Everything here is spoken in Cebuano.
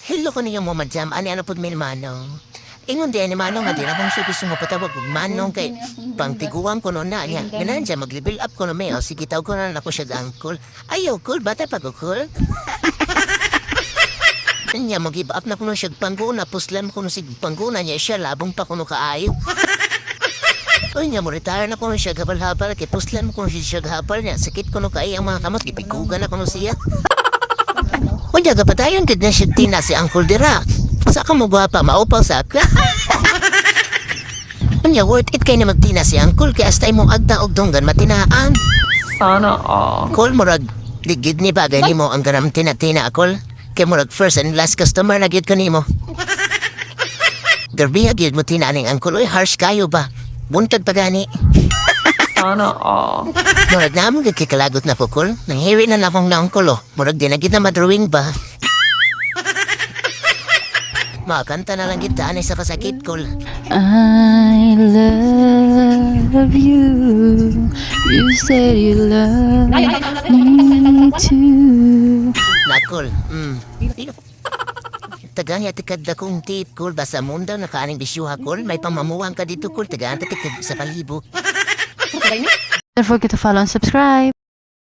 Hello ko ninyo mo, madam. Ani ano pud mi manong. Ingon di ani manong nga di na kong siya gusto mo patawag og manong kay pangtiguan ko no na niya. Ganahan siya mag-level up ko no may. O sige, tawag ko na ako siya uncle. Ayaw, cool. Bata pa ko, cool. Nya mo give up na kuno siya pangguna, puslan kuno sig pangguna niya siya labong pa kuno kaayo. Uy nya mo retire na kuno siya habal-habal kay puslan mo kuno siya habal niya sakit kuno kay ang mga kamot, gipigugan na kuno siya. Unya gapatayon gid na siya tina si Uncle dira. Sa ka mo gwapa maupaw sa ka. Unya worth it kay na magtina si Uncle kay hasta imong agda og dunggan matinaan. Sana all. Kol, murag ligid ni bagay nimo ang ganam tina-tina, kol. Kay murag first and last customer na gyud ko nimo. Garbiha gyud mo tina aning uncle oy, harsh kayo ba? Buntag pa gani. Sana all. Murag na among gid kikalagot na po, kol. Nanghiri na na akong na uncle oh. Murag di na gid na madrawing ba? Makanta na lang kita anay sa kasakit, kol. I love you. You said you love me too. Nakol. Tagang tikad akong tip, kol. Basta mundo na kaaning bisyuha, kol. May pamamuwang ka dito, kol. Tagaan tikad sa palibo. Don't forget to follow and subscribe.